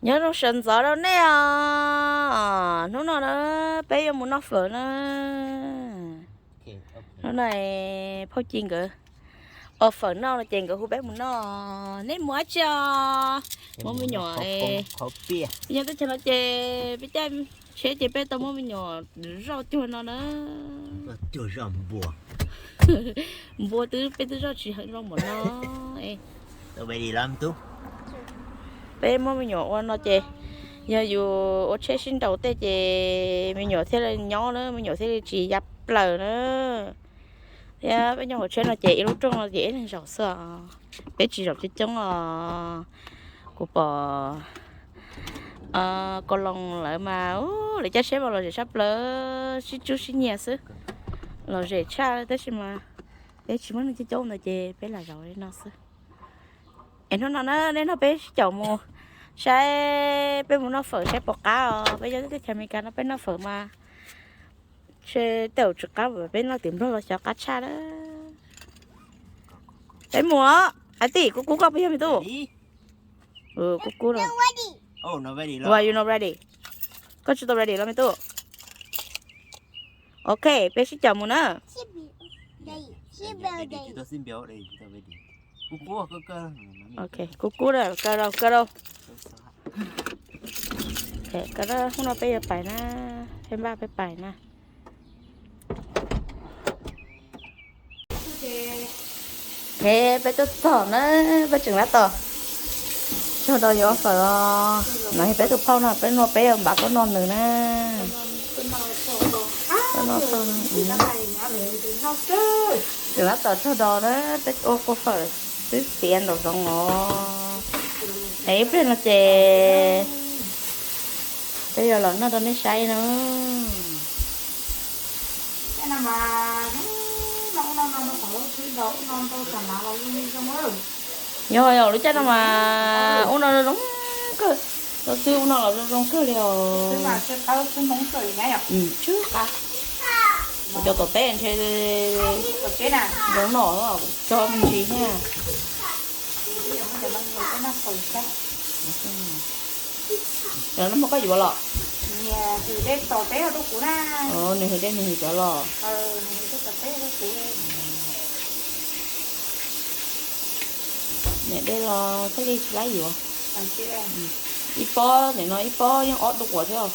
Nyob zoo sawv ntxov rau nej os. Hnub no na peb yuav mus noj fawm na. Hnub no phauj Ci nkawd ua fawm noj no ces nkawd hu peb mus noj. Nej mus dab tsi os? Muab me nyuam, nyob teb chaws no ces peb caij tsheb ces peb tau muab me nyuam zoj cuag no na. Npua twb peb twb zoj tsis heev zoo npaum no. Peb muab me nyuam ua no ces yog yus ua tsheb sib nraus tej ces me nyuam thiaj li nyob na, me nyuam thiaj li tsis ya plaws na. Thiab peb nyob hauv tsheb no ces ib lub rooj no ces ib leeg zaum xwb os. Peb tsis zaum coob coob os. Kuv pom Ko Loos lawv mas lawv caij tsheb mas lom zem tshaj plaws, sib tsub sib nyiag xwb. Lom zem tshaj tab sis mas peb tsis muaj neeg coob coob ntawd ces peb lam zaum li no xwb. Es hnub no na nej nrog peb sib caum mus saib, peb mus noj fawm saib puas qab os. Peb nyob teb chaws Amelikas no peb noj fawm mas ntshe tej zaum tsis qab, peb noj tim Nplog los xyov qab tshaj na. Peb mus os. Hais tias kub kub koj puas yog me tub? Kub kub no. Why you not ready? Koj tsis tau ready los me tub? Ok, peb sib caum mus na. Kub kub na, kaw rau, kaw rau. Kaw rau, hnub no peb yuav pais na, peb npaj peb pais na. Peb tuaj txog na, peb tseem lab tom tsaug do yuav fawm os. No yog peb tus phauj no, peb noj peb npam tuaj noj nws na. Tuaj noj phauj no. Tseem lab tom tsaug do na, peb ua kua fawm twb tiav nraum zoov os. Es ib pliag no ces peb yuav los noj rau nej saib na. Yog, yog lub caij no mas ub no zoo kawg, los twb ub no los zoo zoo kawg li os. Tsw qa, kuv cov tom teb ntshe zoo noj, tso me ntsis thiab. Cov no mas koj yuav los? Nws hws dej nws hws cov los. Niam dej los thiaj li tsis laib yuav. Ib pob nim no ib pob yeej ob duas thiab.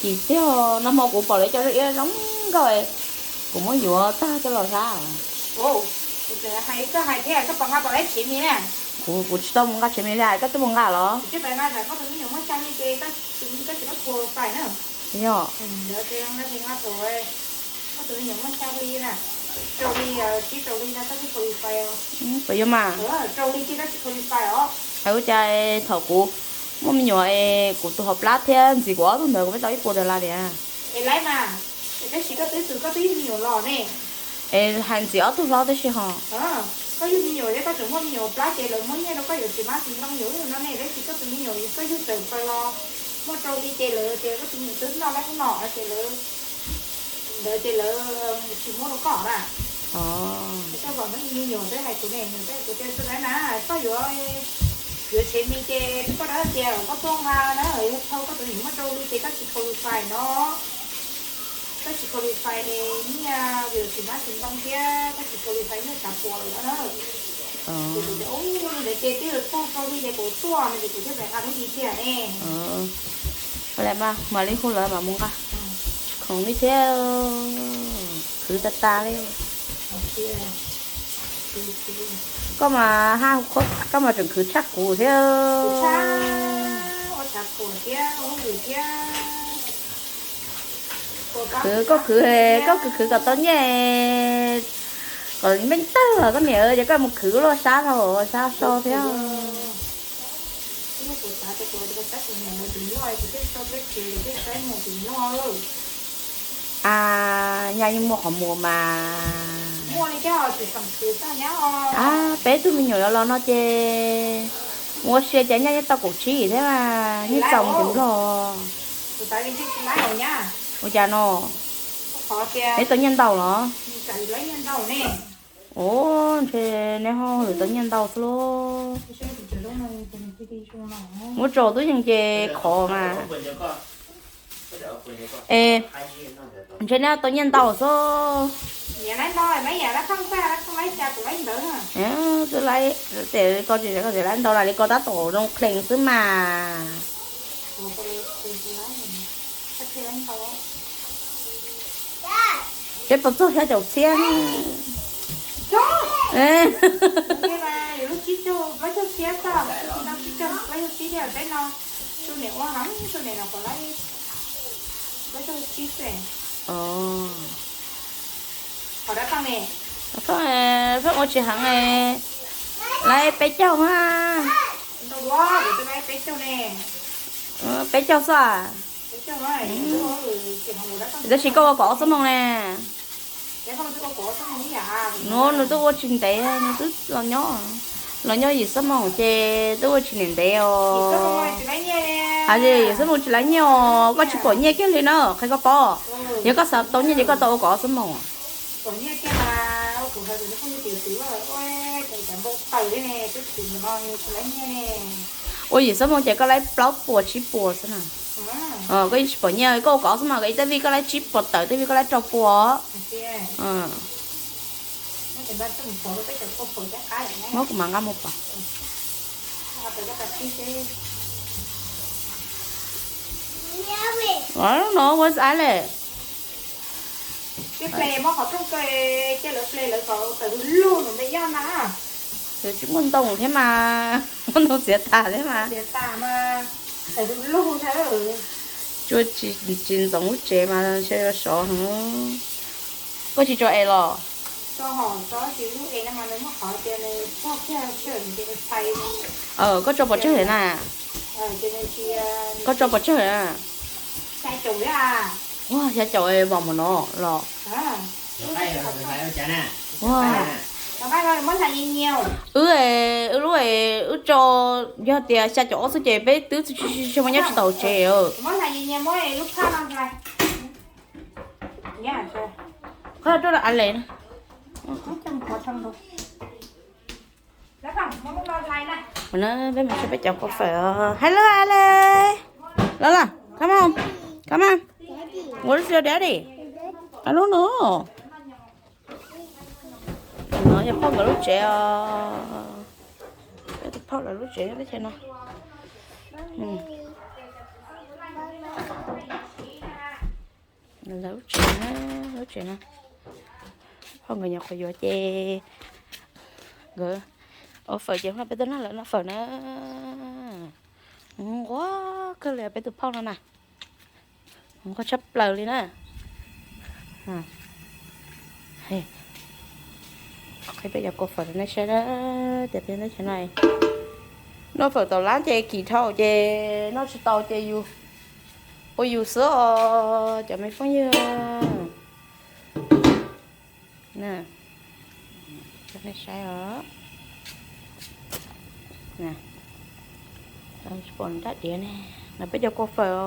Kim tiag, nag hmo kuv pom lawv cov zoo iab zoo nkauj, kuv muab yuav tag coj los hlab. Kuv, kuv tsis tau mus nqa tshev me li, koj twb mus nqa los? Yog. Puas yuav mas? Hais ua cas thaum kuv muaj me nyuam es kuv tus hauv plab thiab ntxiv kuv ob tug ntawd kuv peb tau ib puas dollar li. Es hais ntxiv ob tug hlob tib si ho. Koj yuav, yuav tshev me ces koj dab tias koj tuaj nqa na, yog thaum koj tus me nyuam muaj rau li ces koj tsis qualify no. Koj tsis qualify nyiaj vim tsis mab tsis ntoo thiab koj tsis qualify nyiaj tsav puas lawm na. Ces kuv tias, ntawd ces twb yog tuaj rau li ces kuv tuaj no ces kuv thiaj pais nqa hnub ib tiag ne. Ua li mas mam li hu lawv mam mus nqa. Khoom li thiab, khwv tas tas li. Koj mas, koj mas tseem khwv tshaj kuv thiab. Khwv koj khwv, koj khwv khwv kom tau nyiaj, kom meej tawg koj niam, ces koj mus khwv luaj sab dhau sab so thiab. A, nyaj yeej muaj qhov muag mas. A, peb tug me nyuam yuav los no ces mus ua si ces nyaj yeej tau kaum tsib thiab mas yeej txaus mus tim Nplog. Ua cas no? Neb tau nyiaj ntau los? Ua, ntshe neb ho lwm tau nyiaj ntau xwb lauj. Muab tso tub yees ces khov mas. Es ntshe neb tau nyiaj ntau xwb. Twb laib, ko tsis ko tsis laib ntau na li ko tab tom zoo khlees xwb mas. Peb puas txog xya caum txhiab? Pheej ua tsis heev, laib peb caug mas. Peb caug xwb as. Tab sis koj ua kaum ob xuab moos ne. Nws, nws twb ua tsis ntev, nws twb los nyob, los nyob yim xuab moos ces twb ua tsis ntev os. Hais tias yim xuab moos tsis laib nyiaj os, koj tsis pom nyiaj kiag li na, qhia koj paub. Yog koj xav tau nyiaj ces koj tau ua kaum ob xuab moos. Ua yim xuab moos ces koj laib plaub puas tsib puas xwb na. Koj yeej tsis pom nyiaj, koj ua kaum ob xuab moos koj ib tej vij koj laib tsib puas tawm, tej vij koj laib rau puas. Muab kuv mam nqa mus pom. I don't know what's island. Tsis muaj ntoo thiab mas, muaj ntoo txiav tas thiab mas. Tsuas tsis ntxoov lub tsev mas ntshe sov heev. Koj tsis tso es los? Koj tso pov tseg na. Koj tso pov tseg na. Ua xya caum es vom mus no los. Wb, wb lub, wb tso, yog tias xya caum ob xwb ces peb twb tsis muaj nyob tsis tau tsev. Qhov rau a le. Peb mus saib peb cov kua fawm. Hello, Ale. Los los, come on, come on. Where's your daddy? I don't know. No yog phauj nkawd lub tsev os. Peb tus phauj lawv lub tsev nyob teb chaws no. Lawv lub tsev, lub tsev no. Phauj nkawd nyuam qhuav yuav ces nkawd ua fawm ces peb tuaj noj lawv noj fawm na. Nquag kawg li peb tus phauj no na. Nquag tshaj plaws li na. Qhia peb cov kua fawm rau nej saib na, tias peb noj fawm tom lab ces kim dhau ces noj tsis tau ces yus ua yus xwb os cov me phooj ywg. Rau nej saib os. Tsis pom dab diav ne, no peb cov kua fawm os.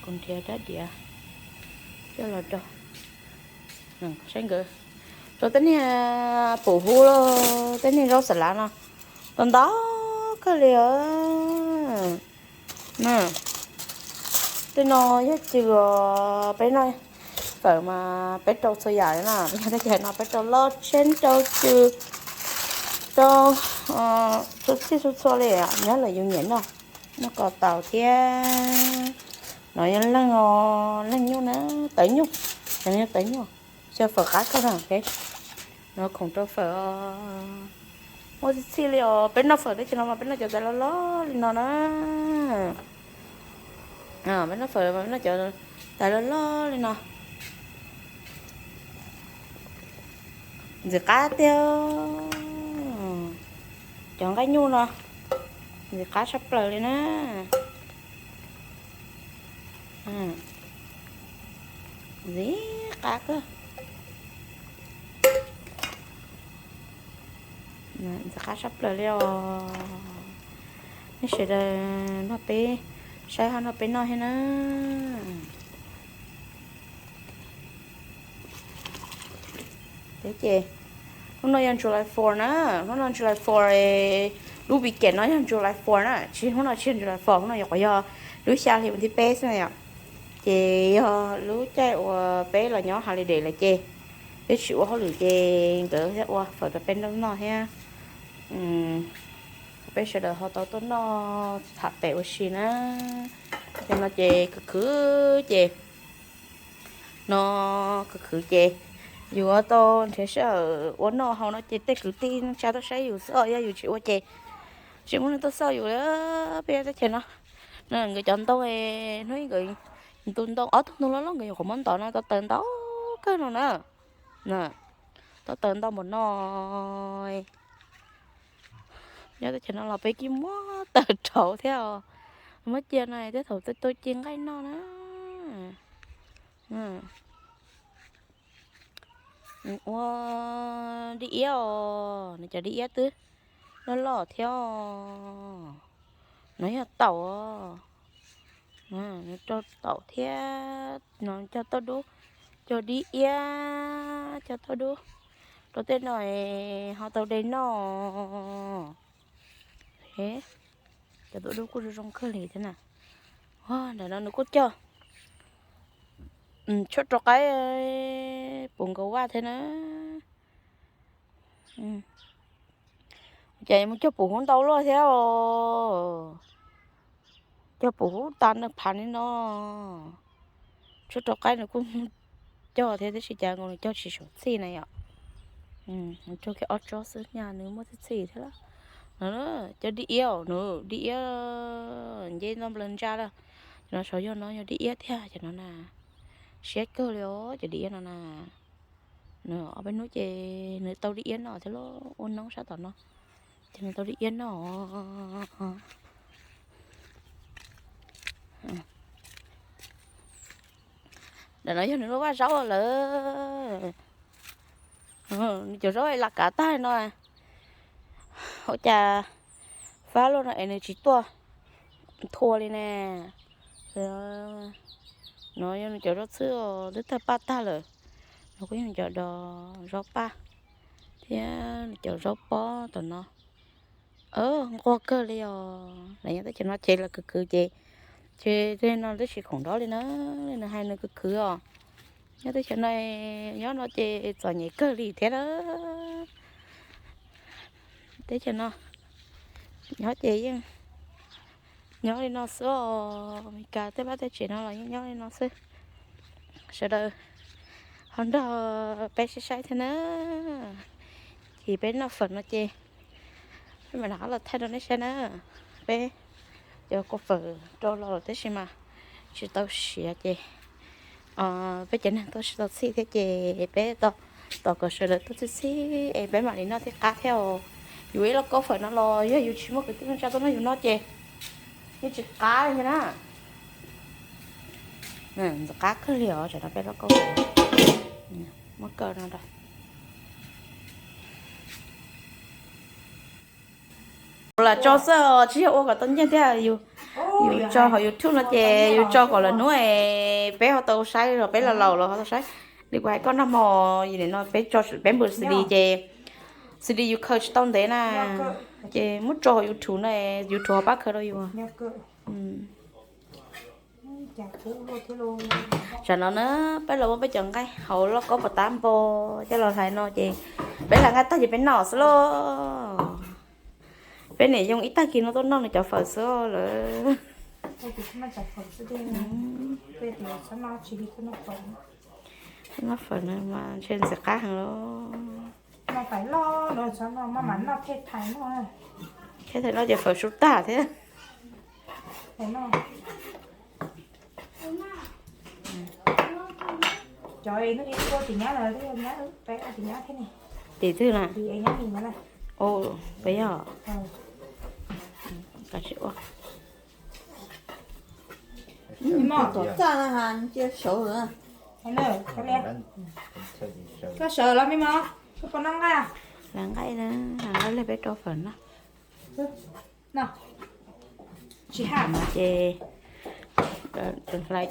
Kuv nrhiav dab diav coj los rau saib nkawd. Rau tej niag pum hub, tej niag zaub xas lav no, tau ntau kawg li os. Tej no yog cw os, peb noj fawm mas peb rau txhua yam li na, yog tej ceg no peb rau loj tsheb, rau cw, rau txhua txhij txhua txhua li, nyob lawm yus nyiam noj, noj kom tau thiab. No yog leej, leej nyuj na, tawv nyuj, cov no yog tawv nyuj, xyaw fawm qab kawg na. No khoom rau fawm os. Muaj txhij txhij li os, peb noj fawm teb chaws no mas peb noj cov tais loj loj li no na. Peb noj fawm mas peb noj cov tais loj loj li no. Ntxim qab tiag. Cov nqaij nyuj no ntxim qab tshaj plaws li na. Ntxim qab kawg. Ntxim qab tshaj plaws li os. Nej sawv daws nrog peb Saib ho nrog peb noj thiab na. Peb ces hnub no yog July four na, hnub no July four, lub weekend no yog July four na, tsis, hnub no tsis yog July four, hnub no nyuam qhuav yog lub xya hli vas thib peb xwb na yom. Ces yog lub caij uas peb los nyob holiday lawm ces peb tsis ua hauj lwm ces nkawd thiaj ua fawm rau peb noj noj thiab. Peb sawv daws ho tau tuaj noj tham pem ua si na. Ces no ces khwv khwv ces, no khwv khwv ces yus tau nrhiav sij hawm ua noj haus no ces tej kwv tij neej tsa tuaj saib yus xwb os, yog yus tsis ua ces tsis muaj neeg tuaj xauj yus li. Peb teb chaws no, no nkawd cov ntoo, hnub ib nkawd ntu ntoo, ob tug ntoo loj loj nkawd nyuam qhuav muab ntov no tau taws ntau kawg no na. Tau taws ntau npaum no. Nyob teb chaws no los peb kuj muab taws rauv thiab os. Muab cia no thiab thaum twg tuaj ci nqaij noj na. Ua dib iab os, nws cov dib iab twb loj loj thiab os. No yog taum os. Nws rau taum thiab no cog tauj dub, cog dib iab, cog tauj dub rau tej no ho tau de noj. Cov tauj dub kuj zoo zoo kawg li thiab na. Ntawm no nws kuj cog tshuaj rau qaib puv nkaus vaj thiab na. Ces mus cog puv huv ntau luaj thiab os. Cog puv huv tas nws phav li no. Tshuaj rau qaib nws kuj cog thiab tab sis cas nkaus nws cog tsis saum txhij na yom. Nws cog kiag ob tsob xwb nyaj nws muaj txhij txhij thiab lawm. Cov dib iab, nws dib iab nce ntog nplaws ntsa lawm. Cov no saum yog no yog dib iab thiab cov no na. Siab kawg li os cov dib iab no na. Nws ob peb hnub ces nws tau dib iab noj thiab lauj, ua noob sab tom no ces nws tau dib iab noj. Ntawm no yog nws lub vaj zaub lawm. Nws cov zaub lam kav tag no. Ua cas fab luaj no es nws tsis tuaj thua li ne. No yog nws cov zaub txhwb twb tawg paj tag lawm. No kuj yog nws cov dos zaub paj thiab nws cov zaub pob tom no. Nquag kawg li os. Lawv nyob teb chaws no ces lawv khwv khwv ces, ces tej no twb tsis khoom nrov li na, li nws hais nws khwv khwv os. Nyob teb chaws no, nyob no ces txom nyem kawg li thiab na. Teb chaws no nyob ces yeej nyob li no xwb os, Meskas tej vaj tej tsev no los yeej nyob li no xwb. Sawv daws ho nrog peb saib saib thiab na. Ces peb noj fawm no ces peb mam rov qab los thaij rau nej saib na. Peb cov kua fawm rau los tab sis mas tsis tau siav ces peb cov neeg tuaj tsis tau txhij thiab ces peb tos kom sawv daws tuaj txhij txhij es peb mam li noj thiaj qab thiab os. Yus ib lauj kaub fawm no los yog yus tsis muaj kwv tij neej tsa tuaj nrog yus noj ces yeej tsis qab li na. Ntxim qab kawg li os, tam no peb lauj kaub fawm muab kaw no rau lam tso xwb os, tsis yog ua kom tau nyiaj thiab. Yus tso hauv YouTube no ces yus tso kom lawv hnub peb ho tau saib los peb laus laus los ho tau saib. Li kuv hais koj nag hmo, no peb tso, peb npws C D ces C D yus khaws tsis tau ntev na, ces muab tso hauv YouTube no, YouTube ho pab khaws rau yus. Tam no na, peb los muab peb cov nqaij hauv lauj kaub puas tab npo coj los hlais no ces peb hlais nqaij tag ces peb noj xwb lauj. Peb niam yoo ib tag kis no tuaj noj nws cov fawm xwb lawm. Noj fawm no mas ntshe ntxim qab heev lauj. Thiab thaum no ces fawm su tag thiab. Tim twg na? Peb yog, tom txaj na, cia sawv. Koj sawv los me mos, koj puas noj nqaij? Hlais nqaij na, hlais nqaij lawm peb rau fawm noj. Ces Hlais ces nqaij,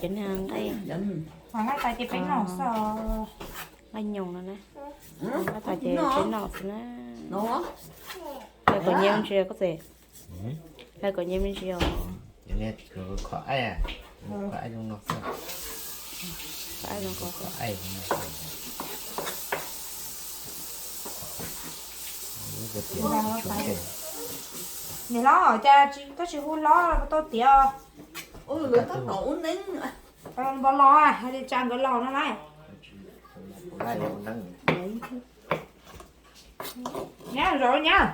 nqaij nyoos no na, nqaij tag ces peb noj xwb na. Hlais kom nyias me ntsis koj txiv, hlais kom nyias me ntsis os. Niam hlob, cas koj tsis hu hlob los tau tiav? Npau los, hais tias tsa nkawd los no lauj. Nyab, zov nyab,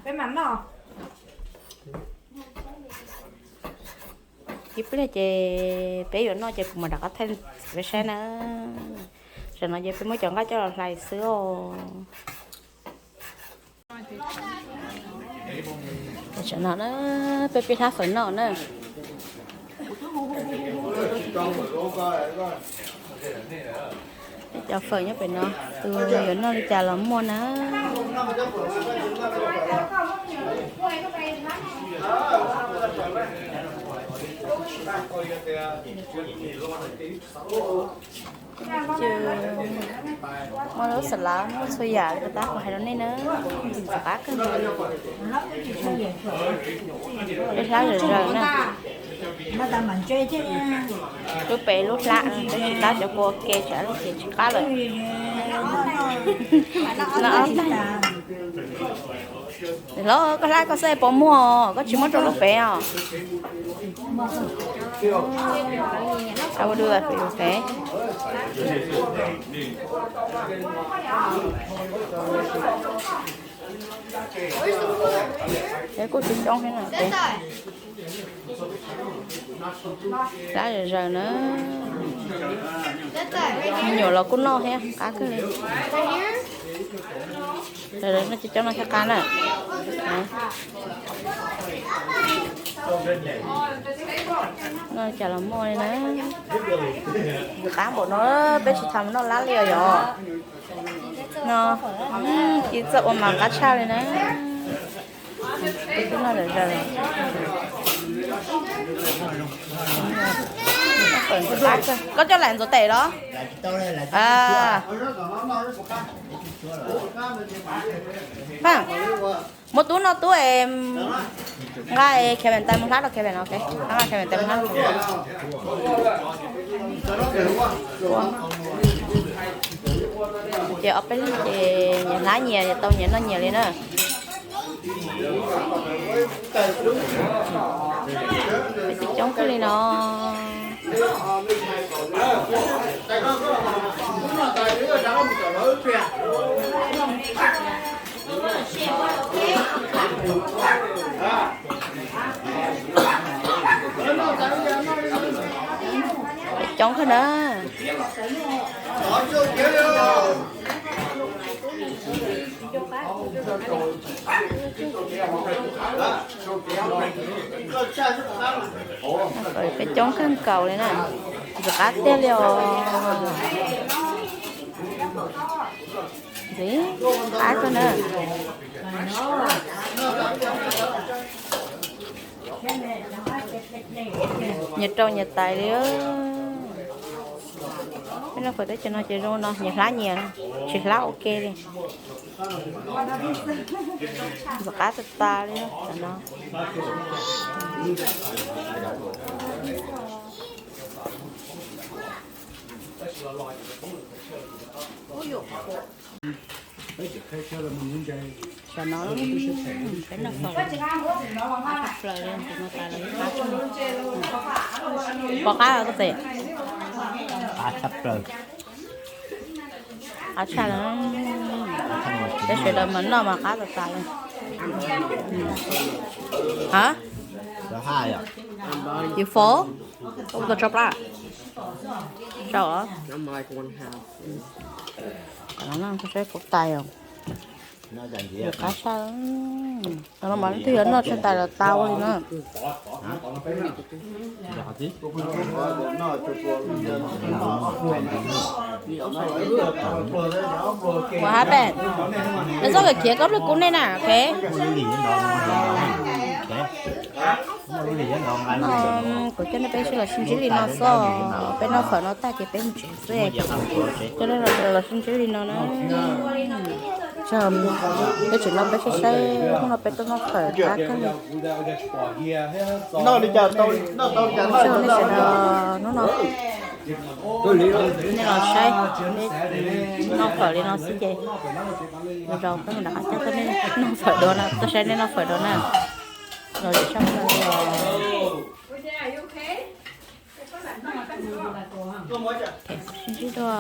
peb mam noj. Ib pliag ces peb yuav noj ces kuv mam rov qab thaij peb saib na. Tam no ces peb muab cov nqaij coj los hlais xwb os. Tam no na, peb pib hlab fawm noj na. Cov fawm nyob pem no, tus yuav noj li cas los muaj na. Muaj lub xas lav, muaj txhua yam li tab kuv hais rau nej na, ntxim qab kawg. Peb hlab zom zaws na. Lub pem lub hlab, peb tsis hlab cov kua ke tsam ces tsis qab lawm. Los koj hlab koj xwb puas muag, koj tsis muab rau lub pem os. Es kuj tsis coob thiab na. Hlab zom zaws na. Me nyuam los kuj noj thiab, qab kawg li. Noj coob coob no thiaj qab na. Noj cas los muaj li na. Qab npaum no peb tsis tham noj lab li os yog. No, ci txawj ua mas qab tshaj li na. Peb twb noj zom zaws. Koj coj lam ntxuav tes los? Muab tub noj tub es nqa Kevin tais mus hlab rau Kevin, ok, nqa Kevin tais mus hlab. Ces ob peb leeg ces nyias hlab nyias, tau nyias noj nyias li na. Peb coob kawg li no. Coob kawg na. Peb coob kawg nkaus li na. Ntxim qab tiag li os. Ntxim qab kawg na. Nyias rau nyias tais li. Peb noj fawm teb chaws no ces zoo no, nyias hlab nyias, tsis hlab ua ke li. Ntxim qab tas tas li tam no. Tam no peb noj fawm, qab tshaj plaws li, tus no tas lawm ib qab tshaj. Pom qab koj txiv? Qab tshaj plaws. Qab tshaj lawm. Peb sawv daws mas noj mas qab tas tas li. Ha? Yus faus? Ua tau tso plab? Tso os. Saib kuv tais os. Qab tshaj. Tam no mas leej twg yuav noj tshaj tais los tau li na. Ua hab pem, lawv txoj kev khiav koj lwj kub nej na, ok. Kuv coj nej peb sib los sib ntsib li no xwb, peb noj fawm no tag ces peb mus tsev xwb. Coj nej los sib ntsib li no na. Peb tseem no peb saib saib, hnub no peb tuaj noj fawm qab kawg li. Noj li cas tau, noj tau li cas noj. Nej sawv daws hnub no nej los saib, noj fawm li no xwb ces zaus peb mus rov qab coj nej noj fawm dua na, tuaj saib nej noj fawm dua na. Los zem sab no os. Sib ntsib dua.